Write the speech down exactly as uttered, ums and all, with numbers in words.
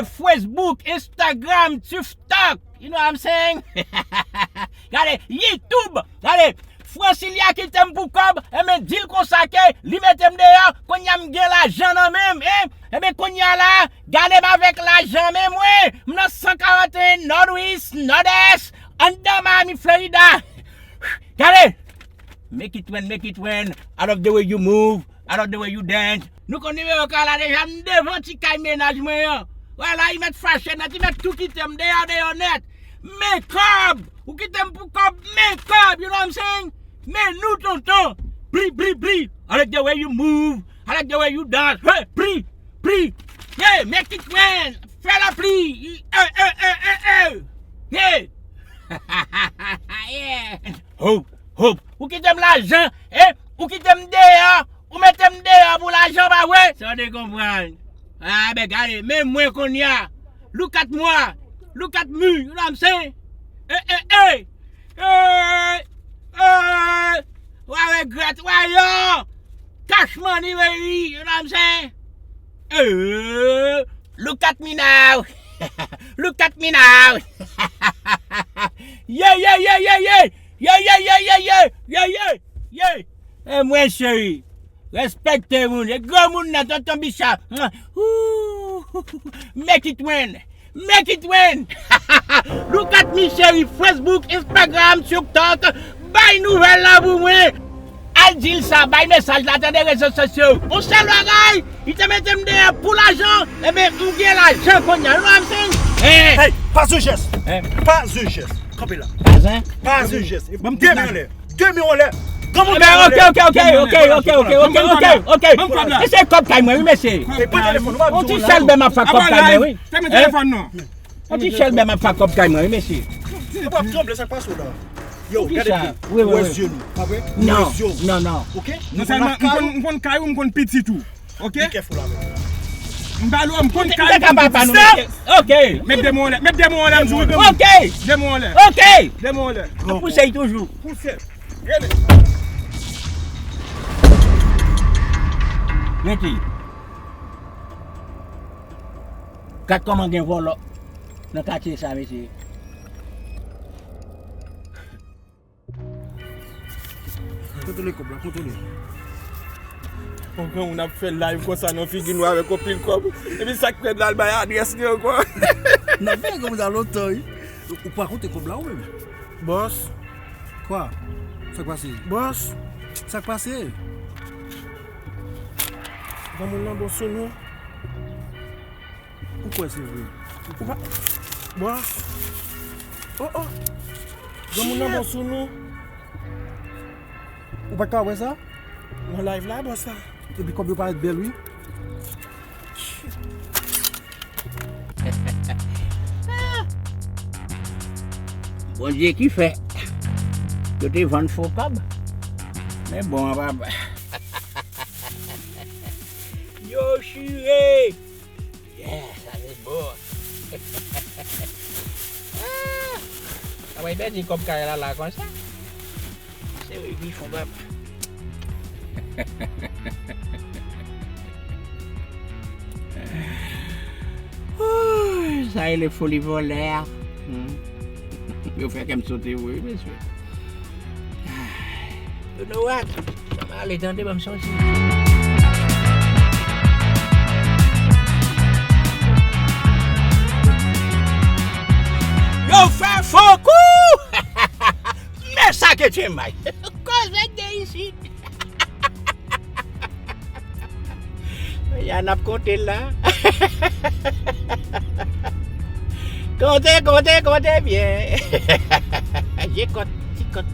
Facebook, Instagram, TikTok. You know what I'm saying? Gade, YouTube. Gade, Francilien kite m pou kòb. Enben, di l konsa ke li mete m deyò. Kounye a m gen lajan nan men m, hein? Enben, kounye a la, gade m avèk lajan men mwen. M nan san karanteyen Northwest, Nord-Est, anndan Miami, Florida. Gade! Make it rain, make it rain. I love the way you move. I love the way you dance. Nou konn nimewo kay la deja, m devan ti kay mennaj mwen an. Wè la, li mèt fache nèt, li mèt tou kite m deyò, deyò nèt. Men kòb! Ou kite m pou kòb, men kòb, you know what I'm saying? Men nou, tonton. Bri, bri, bri. I like the way you move. I like the way you dance. Hey, bri, bri. Yeah, make it rain. Fè lapli. Hey, hey, hey, hey, hey. Hey. Yeah. Hop, hop. Ou kite m lajan, eh? Ou kite m deyò. Ou mete m deyò pou lajan, pa vre? Sa w te konprann. Ah, ben, gade, men mwen kounye a. Look at moi. Look at me. You know what I'm saying? Eh, eh, eh. Eh, eh. Wa regrèt, wa yo. Cash money, baby. You know what I'm saying? Eh, look at me now. Look at me now. Yeah, yeah, yeah, yeah, yeah. Yeah, yeah, yeah, yeah, yeah. Yeah, yeah, yeah. Eh, mwen cheri. Respekte moun. E granmoun nan, tonton Bicha. Ooh, make it rain. Make it rain. Look at me, cheri. Facebook, Instagram, TikTok. Bay nouvèl la pou mwen. Al di l sa, bay mesaj la, tande rezo sosyo. Yon sèl bagay, li te mete m deyò pou lajan, enben, m gen lajan kounye a. You know what I'm saying? Eh. Hey, pas un geste. Eh. Pas un geste. Kanpe la. Pas un. Pas un geste. Ban m tout lajan. De men anlè. De men anlè. Granmoun, de men anlè. Ok, ok, ok, ok, ok, ok, ok, ok, ok. Ban m kòb la. Mesye, kòb kay mwen, wi, mesye. E pran telefòn ou, pa di yon ti chèlbè m ap fè kòb kay mwen, wi. Fèmen telefòn non. Yon ti chèlbè m ap fè kòb kay mwen, wi, mesye. Ou p ap tranble, sa k pase w la? Yo, gade byen. Wi, wi, wi. Wè zye nou, pa vre? Non, non, non. Ok? Non sèlman, m konn, m konn kay ou, m konn pitit ou. Ok? Be careful avè m. M pale w, m konn kay ou, m konn pitit ou. Ok. Met de men anlè, met de men anlè, m di w. Ok. De men anlè. Ok. De men anlè. Ap pouse l toujou. Pouse. Rele. Rete. Gad kòman gen vòlò nan katye sa, mesye. Kontwole kòb la, kontwole. Yon granmoun ap fè live konsa nan figi nou avèk yon pil kòb. Epi sa k prèt la, l bay adrès li ankò. N ap veye granmoun sa lontan, wi. Ou pa konte kòb la, ou menm? Bòs. Kwa? Sa k pase? Bòs. Sa k pase? Granmoun nan bon sou nou. Ou kwè se vre? Ou pa. Bòs. Oh, oh. Granmoun nan bon sou nou. Ou pa ka wè sa? Nan live la, bòs la. Epi kòb yo parèt bèl, wi. Bondye ki fè yo te vann fo kòb. Men bon, an papa. Yo chire! Yeah, sa se bon. Ah! Sa mwen pèdi kòb kay la la konsa. Se wi, wi, fon bab. Ooh, sa rele foli vòlè a. Hmm. Yo fè kè m sote vre, wi, mesye. You know what? Ban m ale tande, ban m sonje. Yo fè fo kou! Men sa ke Djemay. Koze k gen isit. Ya n ap konte l la. Konte, konte, konte byen. Je kòt, ti kòt.